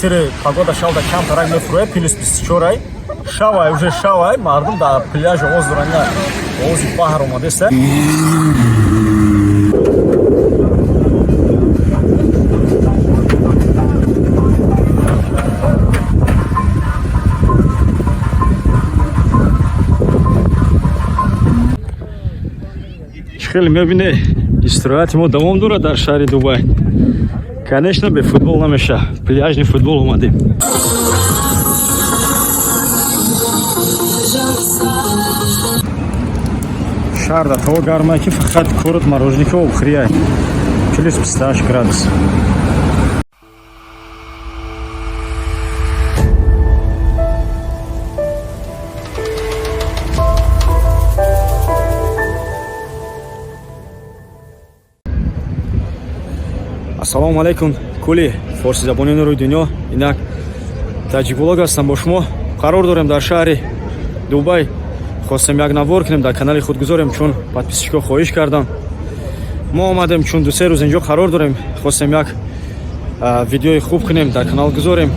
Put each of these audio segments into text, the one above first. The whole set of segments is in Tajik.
Тири погода шавда камтарак мефурӯяд, плюс 24 ай. Шавай, уже шавай, мардум дар пляж овоз доранд, овози баҳр омадеста. Хеле мебине, истироҳати мо давом дорад дар шаҳри Дубай. Конечно, бе футбол намеша. Пляжный футбол омадем. Шаҳр дар ҳаво гармае, ки фақат корот мороженое обхӯрияй. Плюс 28 градус. Ассалому алайкум, кулли форсизабонони рӯи дунё. Инак таҷикблог ҳастам бо шумо. Қарор дорем дар шаҳри Дубай. Хостем як навор кунем, дар канали худ гузорем, чун подписчик ҳо хоҳиш кардам. Мо омадем, чун 2-се рӯз инҷо қарор дорем, хостем як видеои хуб кунем, дар канал гузорем.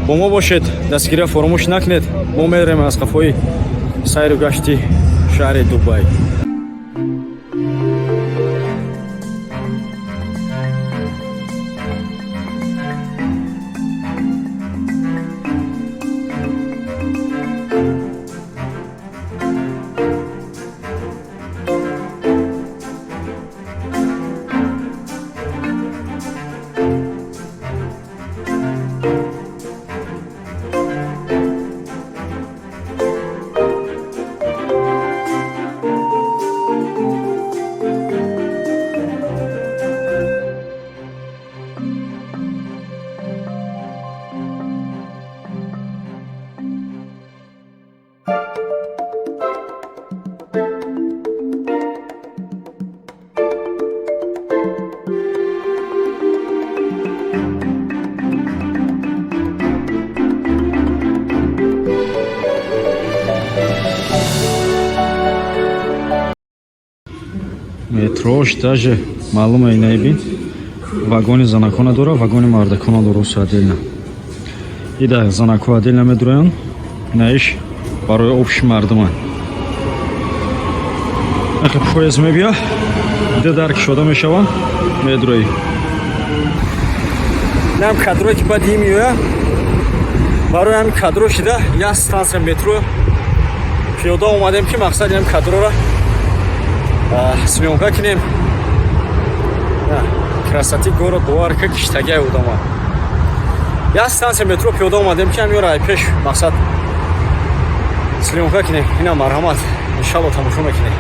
Бо мо бошед, дастгирия фаромӯш накунед. Мо мерем аз қафои сайру гашти шаҳри Дубай. Метрош даже маълума, инаибин, вагони занакона дора, вагони мардакона дора, усе отдельно. Ида занако отдельно медуроянд, инаиш барои общий мардума. Ахи поезд мебия, ду дар кушода мешаванд, медуроӣ. Нам кадрое ки баъд меоя, барои ҳамин кадро шида як станция метро пиёда омадем, ки мақсад ҳам кадрора съёмка кунем. Красоты город, бовар ка, киштагиай одама. Як станция метро пиёда омадем, ки ҳамёра ай пеш мақсад съёмка кунем. Ина, марҳамат, иншалло тамошо мекунем.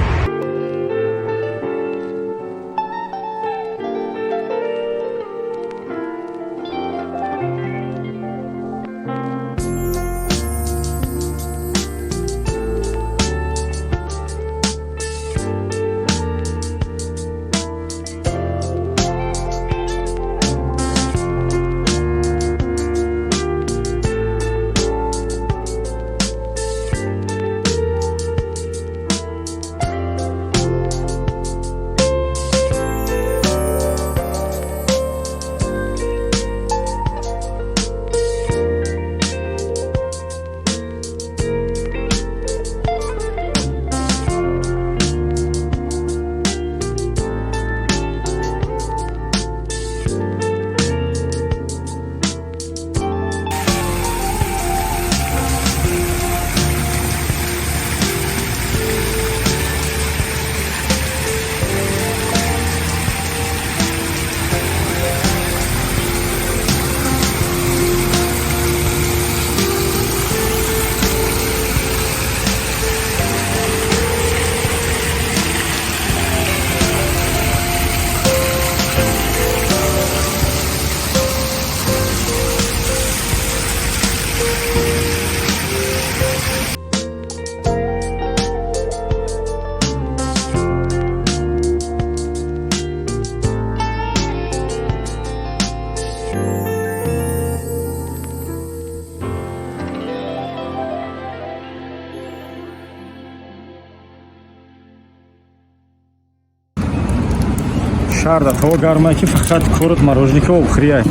Шаҳр дар ҳаво гармае, ки фақат корот мороженое обхӯрияй.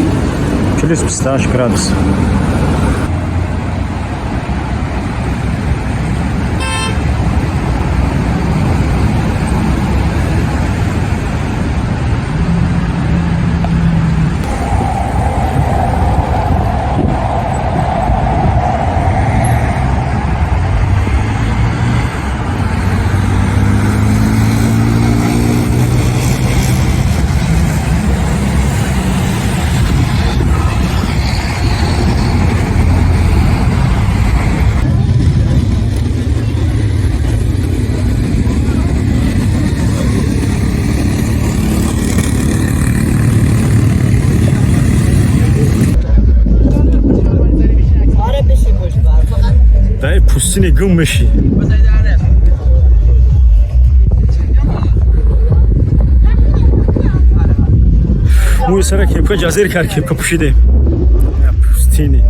Плюс 28 градус. Дай пустыне гум меши. Мӯи сара кепка ҷазир кард, кепка пӯшидем. Пустыне.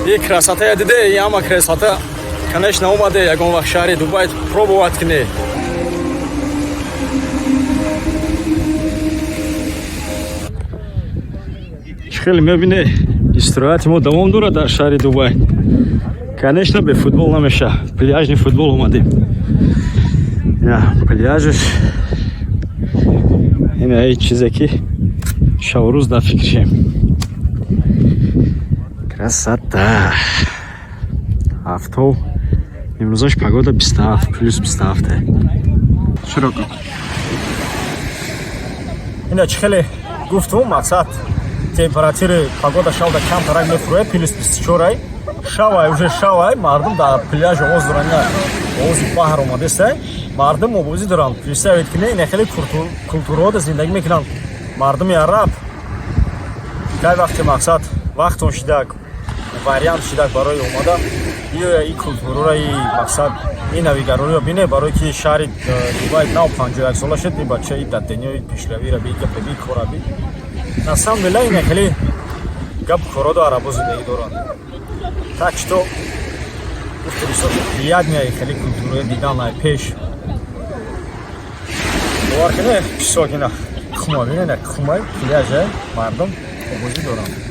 И красота я диде, и ҳама красота. Конечно, омаде ягон вақт шаҳри Дубай пробовать кне. Чӣ хеле мебине, истироҳати мо давом дорад дар шаҳри Дубай. Конечно, бе футбол намеша. Пляжный футбол омадем. Я, пляжш. Ина эй чизе ки шабу рӯз дар фикршем. Красота. Ҳафтов. Имрӯзаш погода 27, плюс 27. Широко. Ина чӣ хеле гуфтум, мақсад, температури погода шавда камтарак мефурӯяд, плюс 24 ай. Шавай, уже шавай, мардум дар пляж овоз доранд, ина овози баҳр омадеста. Мардум обозӣ доранд. Представить кунед, ина хеле культураҳо зиндагӣ мекунанд. Мардуми араб кай вақте, мақсад, вақтон шидак, вариант шидак барои омада, биёя и культураро, и мақсад, ин навигарониро бине, барое ки шаҳри Дубай нав 51 сола шуд, и бача и дар дунёи пешравиро би, гапе би, кора би. На самом деле ина хеле гап короду арабо зиндагӣ доранд. Так что гуфти бисёр приятнее хеле культураи дидан ай пеш. Бовар кунед, писок ина хума бинед, хума пляжа, мардум обозӣ доранд.